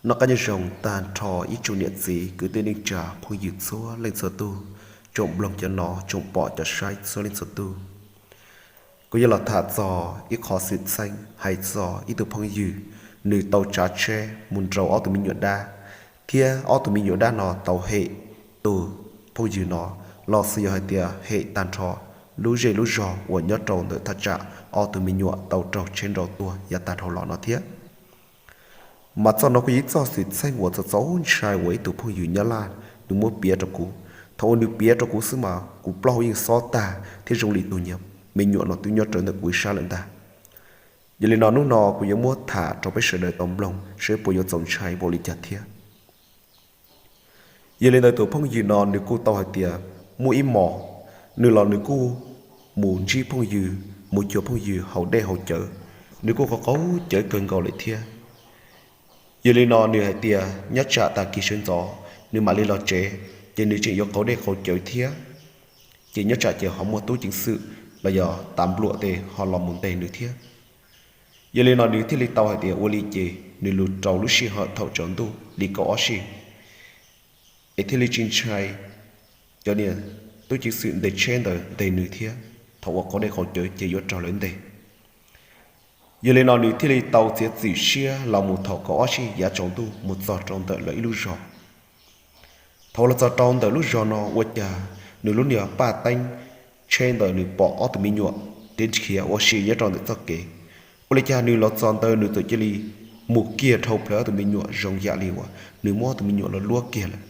Noj qab nyob zoo tag nrho ib tsoom niam txiv kwv tij neej tsa phooj ywg txhua leej txhua tug, tsoom mloog cov no tsoom pom cov saib txhua leej txhua tug. Kuv yuav los tham txog ib qho xwm txheej hais txog ib tug phooj ywg, nws tau tsav tsheb mus nrau ob tug me nyuam dab, thiab ob tug me nyuam dab no tau hem tus phooj ywg no, los xwb yog hais tias hem tag nrho lub zej lub zog uas nyob rau ntawm thaj tsam ob tug me nyuam tau raug tsheb nrau tuag yav tag dhau los no thiab. Mas txoj no kuj yog ib txoj xwm txheej uas txaus txaus ntshai uas ib tug phooj ywg Nyab Laj nws muab piav rau kuv. Thaum uas nws piav rau kuv xwb mas kuv plaub hau yeej xob tag thiab zoo li tus niag me nyuam no twb nyob rawv ntawm kuv ib sab lawm ntag. Yog li no hnub no kuv yuav muab tham rau peb sawv daws tau mloog seb puas yuav txaus ntshai npaum li cas thiab. Yog li ntawd tus phooj ywg no nws kuj tau hais tias muaj ib hmos nws los nws kuj mus ntsib phooj ywg, mus cuag phooj ywg haus dej haus cawv, nws kuj qaug qaug cawv kawg nkaus lawm thiab. Yog li no nws hais tias nyob tsam tag kis sawv ntxov nws mam li los tsev, ces nws tseem yuav qaug dej qaug cawv thiab. Ces nyob tsam ces ho muaj tub ceev xwm los yog tas npluam tes ho los mus ntes nws thiab. Yog li no nws thiaj li tau hais tias ua li ces nws lug rau lub sij hawm thaum tsaus ntuj li kaum ob sij, es thiaj li tsis ntshai cov niag tub ceev xwm ntes tsheb ntawd ntes nws thiab. Thaum uas qaug dej qaug cawv ces yuav raug lawv ntes. Yog li no nws thiaj li tau txiav txim siab los mus thaum kaum ob sij yav tsaus ntuj mus txog rau ntawm lawv ib lub zos. Thaum los txog rau ntawm lub zos no ua cas nws lub niag paj teeb tsheb ntawd nws pom ob tug me nyuam tib khiav ua si nyob rau ntawm txoj kev. Ua li cas nws los txog ntawd nws txawm cia li mus kiag dhau plawv ob tug me nyuam zoo yam li uas nws muab ob tug me nyuam los luab kiag lawm,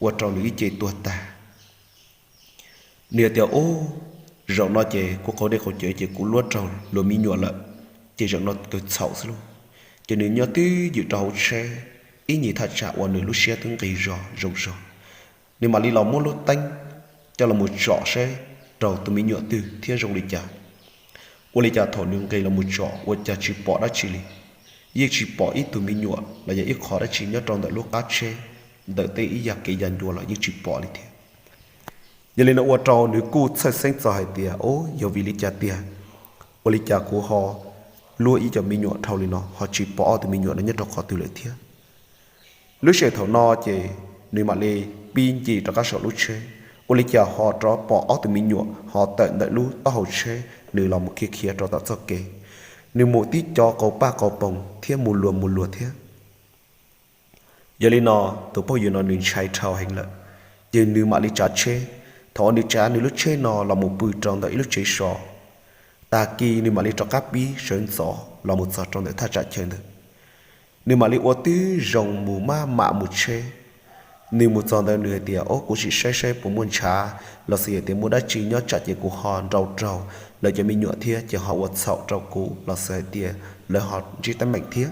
ua rau nws ib ce tuag tag. Nws hais tias ub, zaum no ces kuv qaug dej qaug cawv ces kuv luab raug luag me nyuam lawm, ces zaum no kawg txhaum xwb lauj. Ces nws nyob twj ywm rau hauv tsheb ib nyuag thaj tsam uas nws lub siab twb nqis zog zoo zog, nws mam li los muab lub teeb coj los mus tsom saib raug tus me nyuam twg thiab zoo li cas. Ua li cas thaum nws nqis los mus tsom ua cas tsis pom dab tsi li, yeej tsis pom ib tug me nyuam los yog ib qho dab tsi nyob rau ntawm lub qab tsheb, ntawm tej ib yam kev ya ncua los yeej tsis pom li thiab. Yog li no ua rau nws kuj txhawj xeeb txog hais tias ub, yog vim li cas tiag, ua li cas kuv ho luab ib co me nyuam dhau li no ho tsis pom ob tug me nyuam no nyob rau qhov twg lawm thiab. Lub sij hawm thaum no ces nws mam li pib ncig rov qab saum lub tsheb, ua li cas ho rov pom ob tug me nyuam ho tawm ntawm lub taub hau tsheb nws los mus khiav khiav rau tom txoj kev. Nws mus tib co qau paj qau poog thiab mus luag mus luag thiab. Yog li no tus phooj ywg no nws ntshai dhau heev lawm, ces nws mam li tsav tsheb. Thaum uas nws tsav nws lub tsheb no los mus pw rau ntawm ib lub tsev so, tag kis nws mam li rov qab pib sawv ntxov los mus txog rau ntawm thaj tsam chaw ntawd. Nws mam li ua tib zoo mus maj mam mus tsheb. Nws mus txog ntawd nws hais tias ub, kuv sim saib saib puas muaj ntshav los xij yog tias muaj dab tsi nyob tsam ces kuv ho nrau raug lawv cov me nyuam thiab ces ho ua txhaum rau kuv los xij hais tias lawv ho ntsib teeb meem thiab.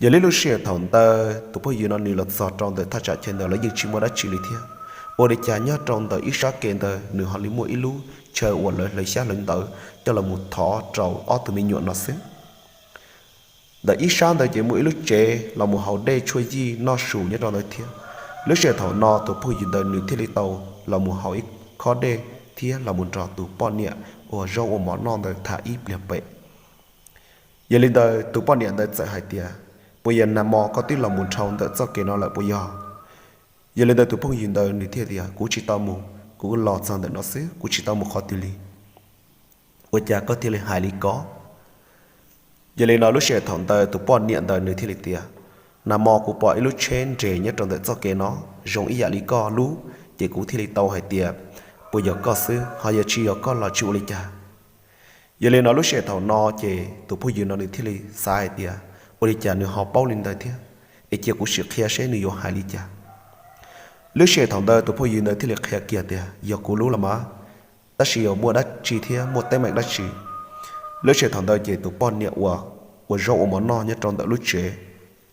Yog li lub sij hawm thaum ntawd tus phooj ywg no nws los txog rau ntawm thaj tsam chaw ntawd los yeej tsis muaj dab tsi li thiab. Ua li cas nyob rau ntawm ib sab kev ntawd nws ho li muaj ib lub chaw uas lawv hlawv xyab hlawv ntawv coj los mus thov rau ob tug me nyuam no xwb. Ntawm ib sab ntawd ces muaj ib lub tsev los mus haus dej tshuaj yij noj su nyob rau ntawd thiab. Lub sij hawm thaum no tus phooj ywg ntawd nws thiaj li tau los mus haus ib khob dej thiab los mus nrog tus poj niam uas zaub ua mov noj ntawd tham ib pliag pem. Yog li ntawd tus poj niam ntawd txawm hais tias, puas yog nag hmo koj twb los mus dhau ntawm txoj kev no lawm puas yog? Yog li ntawd tus phooj ywg ntawd nws thiaj tias, kuv tsis tau mus, kuv los txog ntawm no xwb, kuv tsis tau mus qhov twg li. Ua cas koj thiaj li hais li ko? Yog li no lub sij hawm thaum ntawd tus poj niam ntawd nws thiaj li tias, nag hmo kuv pom ib lub tsheb nres nyob rau ntawm txoj kev no zoo ib yam li koj lub, ces kuv thiaj li tau hais tias puas yog koj xwb, ho yog tsis yog koj los tsis ua li cas. Yog li no lub sij hawm thaum no ces tus phooj ywg no nws thiaj li xav hais tias, ua li cas nws ho paub li ntawd thiab, es cia kuv sim qhia seb nws yuav hais li cas. Lub sij hawm thaum ntawd tus phooj ywg ntawd thiaj li qhia kiag tias, yog kuv lub los mas, tab sis yog muaj dab tsi thiab muaj teeb meem dab tsi? Lub sij hawm thaum ntawd ces tus poj niam uas ua zaub ua mov noj nyob rau ntawm lub tsev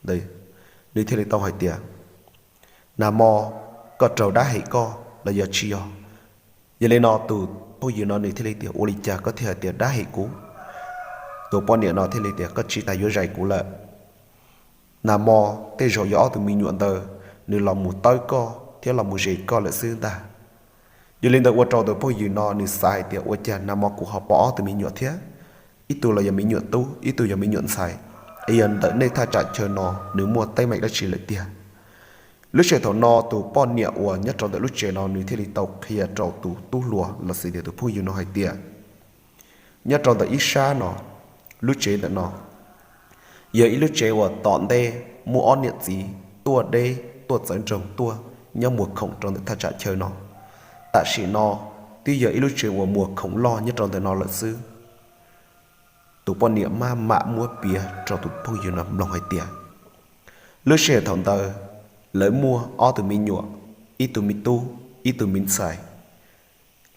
ntawd, nws thiaj li tau hais tias, nag hmo koj raug dab hem koj los yog tsis yog? Yog li no tus phooj ywg no nws thiaj li tias, ua li cas koj thiaj hais tias dab hem kuv? Tus poj niam no thiaj li tias, koj tsis tas yuav zais kuv lawm. Nag hmo tej zaum yog ob tug me nyuam ntawd nws los mus tawb koj thiab los mus zes koj lawm xwb ntag. Yog li ntawd ua rau tus phooj ywg no nws xav hais tias, ua cas nag hmo kuv ho pom ob tug me nyuam thiab, ib tug los yog me nyuam tub, ib tug yog me nyuam ntxhais. es yog ntawm nej thaj tsam chaw no nws muaj teeb meem dab tsi lawm tiag? Lub sij hawm thaum no tus poj niam uas nyob rau ntawm lub tsev no nws thiaj li tau qhia rau tus tub hluas los sis tias tus phooj ywg no hais tias, nyob rau ntawm ib sab no, lub tsev ntawm no yog ib lub tsev uas tom ntej muaj ob niam txiv tuaj deb tuaj txawv nroog tuaj nyob muag khoom rau ntawm thaj tsam chaw no. Tam sim no twb yog ib lub tsev uas muag khoom loj nyob rau ntawm no lawm xwb. Tus poj niam maj mam muab piav rau tus phooj ywg no mloog hais tias, lub sij hawm thaum ntawd lawv muaj ob tug me nyuam, ib tug me tub, ib tug me ntxhais.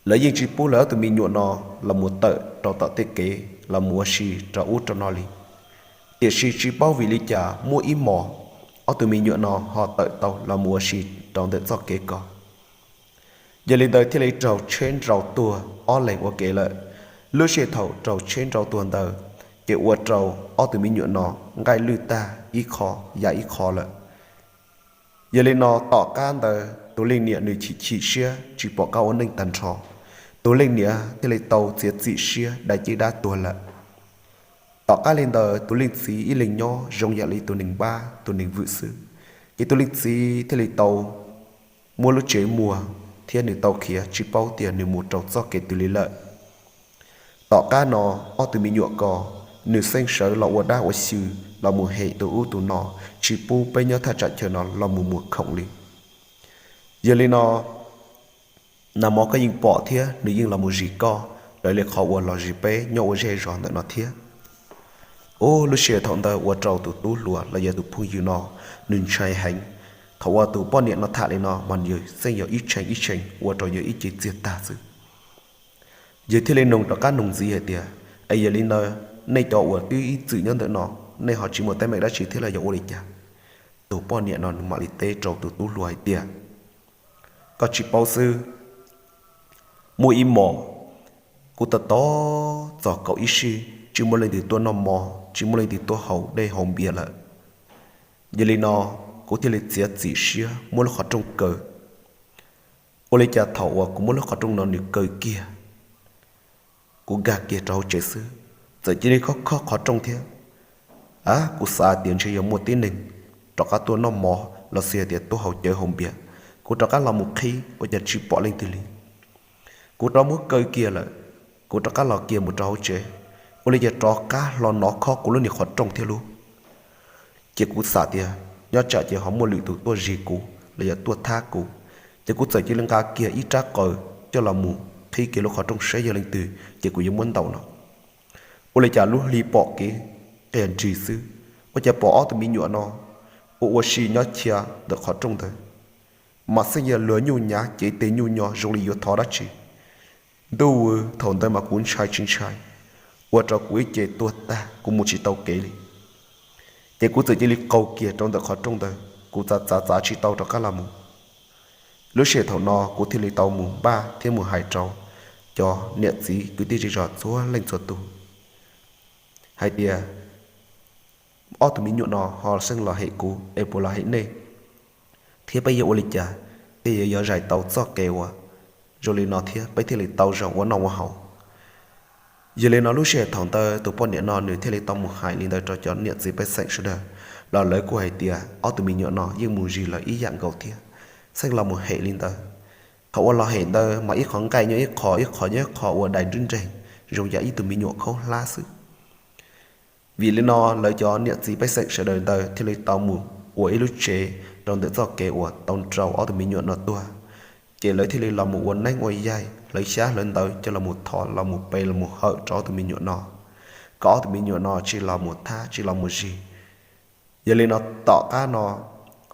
Lawv yeej tsis pub lawv ob tug me nyuam no los mus tawm rau tom tej kev los mus ua si rau ub rau no li. Tiam sis tsis paub vim li cas muaj ib hmos ob tug me nyuam no ho tawm tau los mus ua si rau ntawm txoj kev ko. Yog li ntawd thiaj li raug tsheb nrau tuag ob leeg ua ke lawm. Lub sij hawm thaum raug tsheb nrau tuag ntawd, ces ua rau ob tug me nyuam no nqaij lwj tag ib qho ya ib qho lawm. Yog li no tom qab ntawd tus leej niam nws chim chim siab tsis pom qab ua neej tag nrho. Tus leej niam thiaj li tau txiav txim siab dai ceb dab tuag lawm. Tom qab li ntawd tus leej txiv ib leeg nyob zoo yam li tus neeg npab tus neeg vwm xwb. Ces tus leej txiv thiaj li tau muab lub tsev muag thiab nws tau khiav tsis paub tias nws mus rau txoj kev twg li lawm. Tom qab no ob tug me nyuam ko, nws xeeb sawv los ua dab ua xyw los mus hem tus ub tus no, tsis pub peb nyob thaj tsam chaw no los mus muag khoom li. Yog li no, nag hmo koj yeej pom thiab nws yeej los mus zis koj raws li qhov uas los zis peb nyob ua zej zos ntawm no thiab. Ub, lub sij hawm thaum ntawd ua rau tus tub hluas los yog tus phooj ywg no nws ntshai heev. Thaum uas tus poj niam no tham li no mas yawg xeeb yog ib tshee ib tshee ua rau yawg ib ce txiag tag xwb. Yawg thiaj li noog rov qab noog ntxiv hais tias, es yog li ntawd nej cov uas twb ib txwm nyob ntawm no, nej ho tsis muaj teeb meem dab tsi thiab los yog ua li cas? Tus poj niam no nws mam li teb rau tus tub hluas hais tias, koj tsis paub xwb, muaj ib hmos kuv tos tos txog kaum ib sij tsis muaj leej twg tuaj noj mov tsis muaj leej twg tuaj haus dej haus npias lawm. Yog li no kuv thiaj li txiav txim siab muab lub qhov rooj kaw. Ua li cas thaum uas kuv muab lub qhov rooj no nws kaw kiag, kuv nkag kiag rau hauv tsev xwb, txawm cia li khob khob qhov rooj thiab. A, kuv xav tias ntshe yog muaj tib neeg rov qab tuaj noj mov los sis hais tias tuaj haus cawv haus npias. Kuv rov qab los mus qhib ua cas tsis pom leej twg li. Kuv rov muab kaw kiag lawm, kuv rov qab los kiag mus rau hauv tsev, ua li cas rov qab hlo hnov khob kuv lub niag qhov rooj thiab lub. Ces kuv xav tias nyob tsam ces ho muaj lwm tus tuaj zis kuv los yog tuaj thab kuv, ces kuv txawm cia li nqa kiag ib rab qws coj los mus qhib kiag lub qhov rooj saib yog leej twg ces kuv yuav muab ntaus no. Ua li cas lub hli pom kev qias nrig xwb, ua cas pom ob tug me nyuam no ua ua si nyob chaw ntawm qhov rooj ntawd, mas xeeb yog luag nyuj nyav cev tes nyuj nyo zoo li yuav thov dab tsi. Ntuj, thaum ntawd mas kuv ntshai tsis ntshai, ua rau kuv ib ce tuag tag kuv mus tsis tau kev li. Ces kuv txawm cia li qaug kiag rau ntawm qhov rooj ntawd, kuv txav txav txav tsis tau rov qab los mus. Lub sij hawm thaum no kuv thiaj li tau mus npaj thiab mus hais rau cov niam txiv kwv tij zej zos txhua leej txhua tus hais tias, ob tug me nyuam no ho xeeb los hem kuv es puas los hem nej, thiab peb yuav ua li cas, peb yuav zais tau txoj kev uas zoo li no thiab peb thiaj li tau zoo ua noj ua haus. Yog li no lub sij hawm thaum ntawd tus poj niam no nws thiaj li tau mus hais li ntawd rau cov niam txiv pej xeem sawv daws, los lawv kuj hais tias ob tug me nyuam no yeej mus zis lawv ib yam nkaus thiab, xeeb los mus hem li ntawd. Thaum uas los hem ntawd mas ib qho nqaij nyob ib qho, ib qho nyob ib qho ua dai nrub nreeg, zoo yam ib tug me nyuam khaub hlab xwb. Vim li no lawv cov niam txiv pej xeem sawv daws ntawd thiaj li tau mus ua ib lub tsev rau ntawm txoj kev uas tau nrau ob tug me nyuam no tuag. Ces lawv thiaj li los mus ua neeb ua yaig hlawv xyab hlawv ntawv coj los mus thov los mus pe los mus hawm rau ob tug me nyuam no, kom ob tug me nyuam no tsis los mus thab tsis los mus zis. Yog li no tom qab no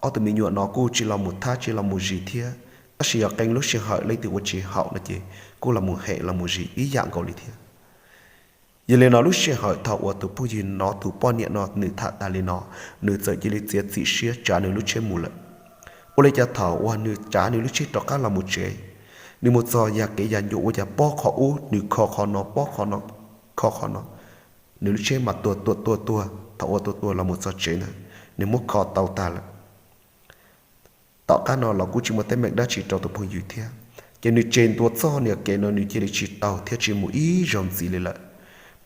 ob tug me nyuam no kuj tsis los mus thab tsis los mus zis thiab, tab sis yog qee lub sij hawm leej twg ua tsis haum no ces kuj los mus hem los mus zis ib yam nkaus li thiab. Yog li no lub sij hawm thaum uas tus phooj ywg no tus poj niam no nws tham tas li no, nws txawm cia li txiav txim siab tsav nws lub tsheb mus lawm. Ua li cas thaum uas nws tsav nws lub tsheb rov qab los mus tsev, nws mus txog yam kev yam ncua ua cas pob qhov ub nws kho qhov no pob qhov no, kho qhov no, nws lub tsheb mas tuag tuag tuag tuag. Thaum uas tuag tuag los mus txog tsev ntawd nws muab kho tau tag lawm. Tom qab no los kuj tsis muaj teeb meem dab tsi rau tus phooj ywg thiab, ces nws tseg ntua txoj niam kev no nws cia li tsis taug thiab tsis mus ib zaug ntxiv li lawm.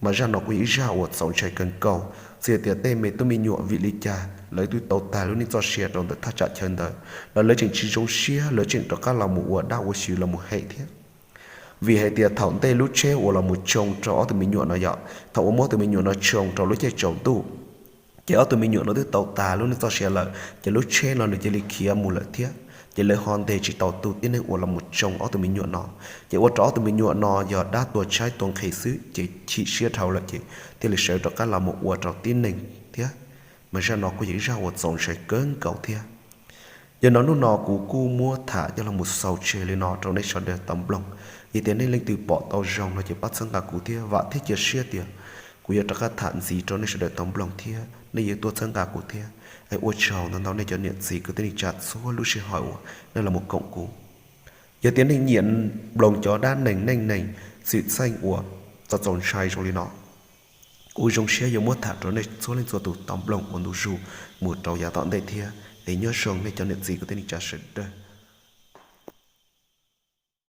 Mas zaj no kuj yog ib zaj uas txaus ntshai kawg nkaus, Txawm tias tej me tub me nyuam vim li cas lawv twb tau tag lub neej txoj sia rau ntawm thaj tsam chaw ntawd los lawv tseem tsis zoo siab, lawv tseem rov qab los mus ua dab ua xyw los mus hem thiab. Vim hais tias thaum ntej lub tsheb uas los mus tsoo rau ob tug me nyuam no yog thaum uas muab ob tug me nyuam no tsoo rau lub caij tsaus ntuj, ces ob tug me nyuam no twb tau tag lub neej txoj sia lawm, ces lub tsheb no nws cia li khiav mus lawm thiab. Ces lawv ho ntes tsis tau tus tib neeg uas los mus tsoo ob tug me nyuam no, ces ua rau ob tug me nyuam no yog dab tuag tshaib tuag nqhis xwb ces chim siab dhau lawm ces thiaj li sawv rov qab los mus ua rau tib neeg thiab. Mas zaj no kuj yog ib zaj uas txaus ntshai kawg nkaus thiab. Yog no hnub no kuv kuj muab tham coj los mus xaus tseg li no rau nej sawv daws tau mloog. Yog tias nej leej twg pom tau zoo no ces pab txhawb nqa kuv thiab, vam thiab cia siab tias kuv yuav rov qab tham ntxiv rau nej sawv daws tau mloog thiab nej yuav tuaj txhawb nqa kuv thiab. Es ua tsaug ntau ntau nej cov niam txiv kwv tij neej tsa txhua lub sij hawm uas nej los mus koom kuv. Yog tias nej nyiam mloog cov dab neeg neej neeg xwm txheej uas txaus txaus ntshai zoo li no, kuv zoo siab yuav muab tham rau nej txhua leej txhua tus tau mloog ua ntu zus mus rau yav tom ntej thiab. Es nyob zoo nej cov niam txiv kwv tij neej tsa sawv daws.